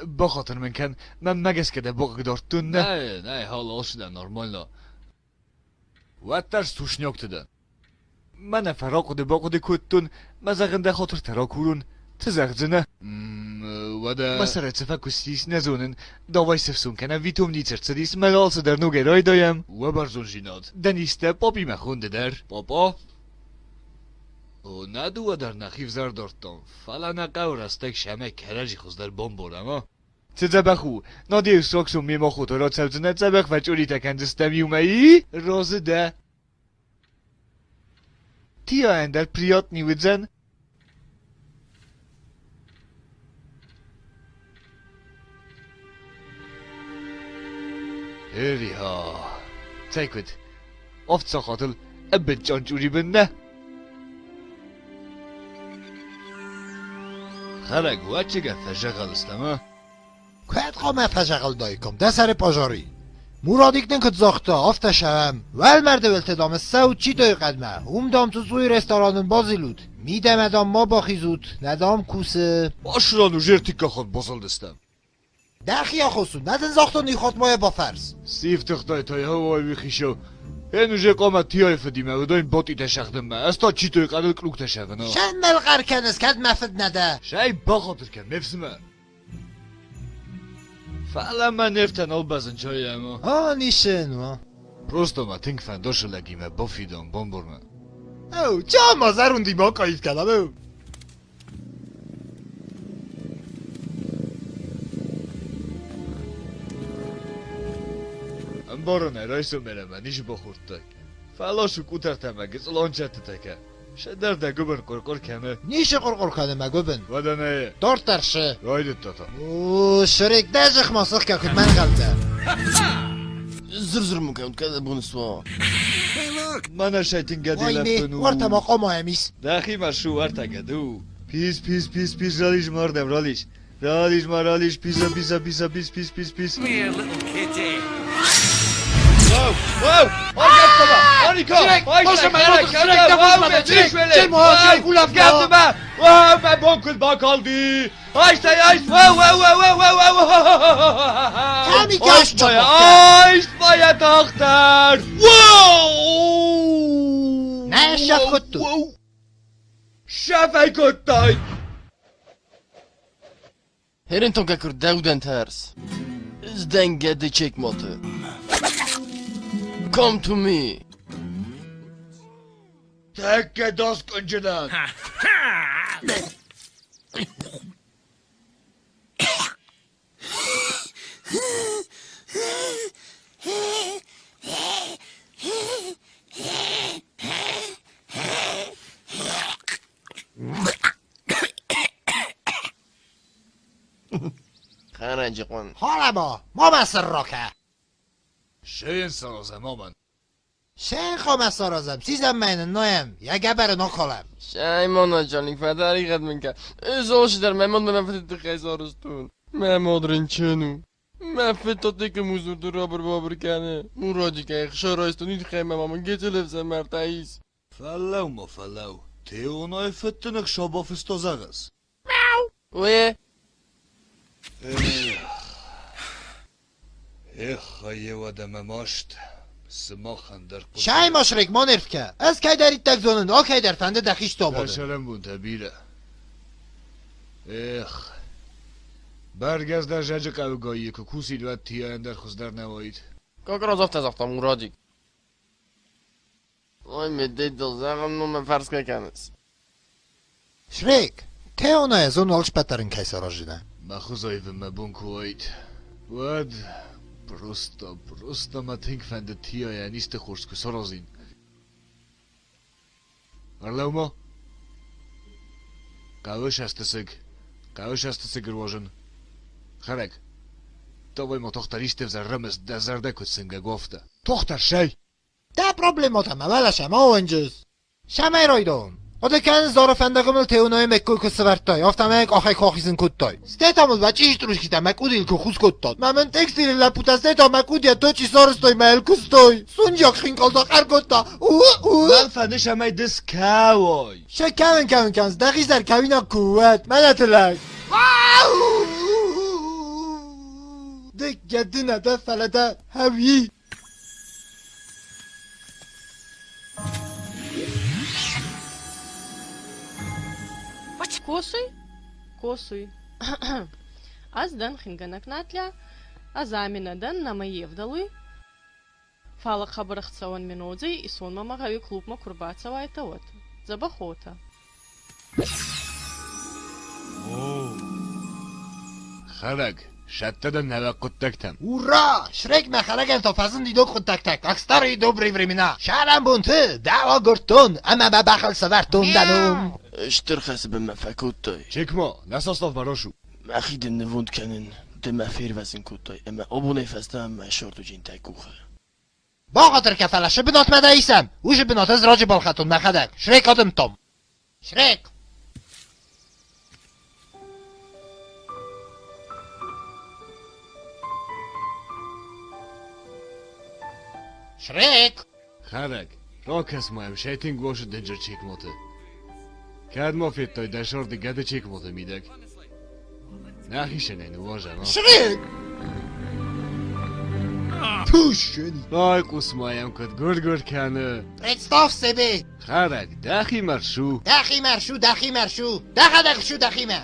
Бахатыр мын кӕн, мӕнмӕ гӕсгӕ дӕ бахъыгдардтон, нӕ? Нӕ, нӕ, алцы дӕр нормально. Уӕддӕр сушнёгты дӕн. Мӕнӕ фӕрахъуыды-бахъуыды кодтон, мӕ зӕгъын дӕ хатыртӕ ракурон, цы зӕгъдзынӕ? Уӕдӕ... Мӕ сӕрӕй цы фӕкуыстис, нӕ зонын. Давай сыфсон кӕнӕм Витом ницы рцыдис, мӕ алцыдӕр ногӕй райдайӕм. Уӕ бӕрзондзинад. Дӕ низтӕ папимӕ хонды дӕр. Папа? О, нӕ дыууӕ дӕр нӕхи взӕр дардтам, фӕлӕ нӕ хъӕуы рӕстӕг сӕмӕй кӕрӕдзи хуыздӕр бамбарӕм, а? Цы дзӕбӕх у! Надеюсь, рагсом мемӕ хотӕ рацӕудзынӕ, дзӕбӕх фӕчъуритӕ кӕндзыстӕм иумӕ, и? Разы дӕ? Тиа ӕндӕр приятный уыдзӕн? Эриха, цӕй куыд? Авд сахатыл ӕппӕт чъанчъури бын нӕ? Хӕрӕг уӕччегӕ фӕзӕгъӕлыстӕм, а? Кӕд хъуамӕ фӕзӕгъӕлдаиккам дӕ сӕры пожары? Мурадик нын куыд загъта, афтӕ сӕвӕм. Уӕлмӕрды уылты, дам, ссӕут Читойы хъӕдмӕ, уым, дам, Цуцуйы ресторанын базилут, мидӕмӕ, дам, ма бахизут, нӕ, дам, кусы. Ашран уже ӕртыккаг хатт базылдыстӕм. Дӕхи аххос у, нӕ дын загътон иу хатт ма йӕ бафӕрс. Сифтыгътай та йӕ уайуи хицау. Ен уже къома Тиайы фыдимӕ уыдон ботъитӕ сӕгъдынмӕ, ӕз та Читойы хъӕдыл кълугтӕ сӕвын. Сӕнмӕл хъӕр кӕныс, кӕд мӕ фыд нӕ дӕ. Сӕй бахатыр кӕн, ме фсымӕр. Фӕлӕ мӕ нервтӕ нал базынчай ӕмӕ. О, нисын, о. Просто мӕ тынг фӕнды лӕгимӕ бафидӕн бамбурмӕ. Оу, чама зӕронди ма каив кӕнӕм, оу. Ӕмбарын ӕй, райсом ӕмӕ низ бахордтай. Фӕлӕ къутӕртӕ мӕ гыццыл ончӕттытӕ кӕ. Сӕдӕр дӕ гуыбын хъуыр-хъуыр кӕны. Ницы хъуыр-хъуыр кӕны мӕ гуыбын. Уӕдӕ нӕ. Дарддӕр шы. Райдыдта та. О, Шрек, дӕ зӕхмӕ сыхгӕ куыд мӕнгӕлдӕ. Зыр-зыр мын кӕнут, кӕд абон суа. Мӕнӕ сайтынгӕды Ой, ме, лӕппын у. уӕртӕ ма къомайӕм ис. Дӕхимӕ шу уӕртӕ гӕды у. Пис, пис, пис, пис, рализ ма ардӕм, рализ. Рализ ма, рализ, писа, писа, писа, пис, пис, пис, пис. Here, little kitty. Wow, wow! Annika! Wow, mijn bonkel bakaldi! Ayşe, Ayşe, wow, wow, wow, wow, wow, wow! Ayşe, Tochter! Wow! Ne şafkottu? Şafakottai! Herrinton kakur dewden ters. Izden gedi çekmatı. Come to me. Tekke das önceden. Хӕрӕджы хъуын. Халӕ-ма, ма мӕ сырра кӕ! Шейын саразӕм амӕн. Шейын хъуамӕ саразӕм, сизӕм ма йын ныййӕм, йӕ гӕбӕр ын акалӕм. Сӕй ма начальник, фӕтӕригъӕд мын кӕ. Ӕз алчидӕр мӕ мадмӕ мӕ фыды тыххӕй сарӕзтон. Мӕ мад рынчын у. Мӕ фыд та тыкы мусорты рабыр-бабыр кӕны. Мурадикӕй ӕхсар айстон, уый тыххӕй мӕ мамӕ гыццыл ӕфсымӕртӕ ис. Фӕлӕуу-ма, фӕлӕуу, Теонайы фыд дын ӕхсӕв бафыста зӕгъыс? Уе? Эх, уӕдӕ мӕ маст, сымахӕн дӕр хъуыды. Сӕй ма Шрек, ма нерв кӕ. Ӕз кӕйдӕриддӕр зонын, алкӕйдӕр фӕнды дӕхи стободы. Дӕ цӕрӕнбонтӕ бирӕ. Эх, бӕргӕ ӕз дӕр зӕджы хъӕуы куы кусин, уӕд Тия ӕндӕр хуыздӕр нӕ уаид. Как раз афтӕ загъта Мурадик. Ой, ме дедыл, зӕгъын, ну мӕ фӕрсгӕ кӕныс. Шрек, Теонайы зон алчпӕтдӕр ын кӕй сараздзынӕ. Мӕ хуызӕй мӕ бон куы уаид, уӕд просто, просто мӕ тынг фӕндыд Тияйӕн исты хорз куы саразин. Ӕрлӕуу-ма. Хъӕуы сӕстысыг, хъӕуы сӕстысыг ӕруазын. Хӕрӕг, давай ма тагъддӕр исты ӕвзӕр рымыс, дӕ зӕрдӕ куыд сынгӕг, афтӕ. Тагъддӕр сӕй! Дӕ проблематӕ мӕ уӕлӕсӕм ауынджыз. Цӕмӕй райдайон? Хъуыды кӕныс, Зары фӕндагыл мыл Теонайы мӕккой куы сӕвӕрдтай, афтӕмӕй къахӕй куы ахизын кодтай. Стӕй та мыл мӕ чъизи тъурускитӕ мӕ къудийыл куы хус кодтат. Мӕ мын текстилы лӕппутӕ стӕй та мӕ къудийӕ точи сарӕзтой мӕ йыл куыстой. Сунджаг хинкъалдзаг ӕркодта. У-у! Мӕн фӕнды, цӕмӕй ды скӕуай. Сӕ кӕуын кӕуын кӕнынц, дӕхи сӕр кӕуинаг куы уӕд, мӕнӕ ты лӕг. Ды гӕды нӕ дӕ, фӕлӕ дӕ ӕви? Косуй? Косуй. Ӕз дӕн хингӕнӕг Натля, ӕз ами нӕ дӕн, нӕ мӕ евдӕлуй. Фал хъӕбӕр ӕхцӕуӕн мин уодзӕй, исон мӕмӕ гъӕуи клубмӕ ку рбацӕуайтӕ, уӕд. Дзӕбӕх уотӕ. Хӕрӕг, сӕттӕ дӕ нӕуӕг хъуыддӕгтӕм. Ура! Шрек мӕ хӕрӕгӕн та фӕзынди ног хъуыддӕгтӕ, как старые добрые времена. Сӕрӕнбонты дӕ агуырдтон ӕмӕ мӕ бӕхыл сӕвӕрдтон дӕ ном. Стыр хӕсы бынмӕ фӕкодтой. Чекмо, нӕ состав барошу. Мӕхи дын нывонд кӕнын, ды мӕ фервӕзын кодтай ӕмӕ абонӕй фӕстӕмӕ мӕ сордуджинтӕ къухы. Бахатыр кӕ, фӕлӕ шы бынатмӕ дӕ исӕм, уышы бынат ӕз раджы балхӕдтон мӕхӕдӕг. Шрек адымдтон. Шрек! Шрек! Хӕрӕг, ракӕс ма йӕм, сайтынг уосы дынджыр чекмоты. Кӕд ма федтай дӕ сӕрды гӕды чекмоты мидӕг? Нӕхицӕн ӕй ныууазӕм, а? Шрек! Тушени! Байхъус ма йӕм, куыд гуыр-гуыр кӕны. Представь себе! Хӕрӕг, дӕхимӕ рсу. Дӕхимӕ рсу, дӕхимӕ рсу! Дӕхӕдӕг рсу дӕхимӕ!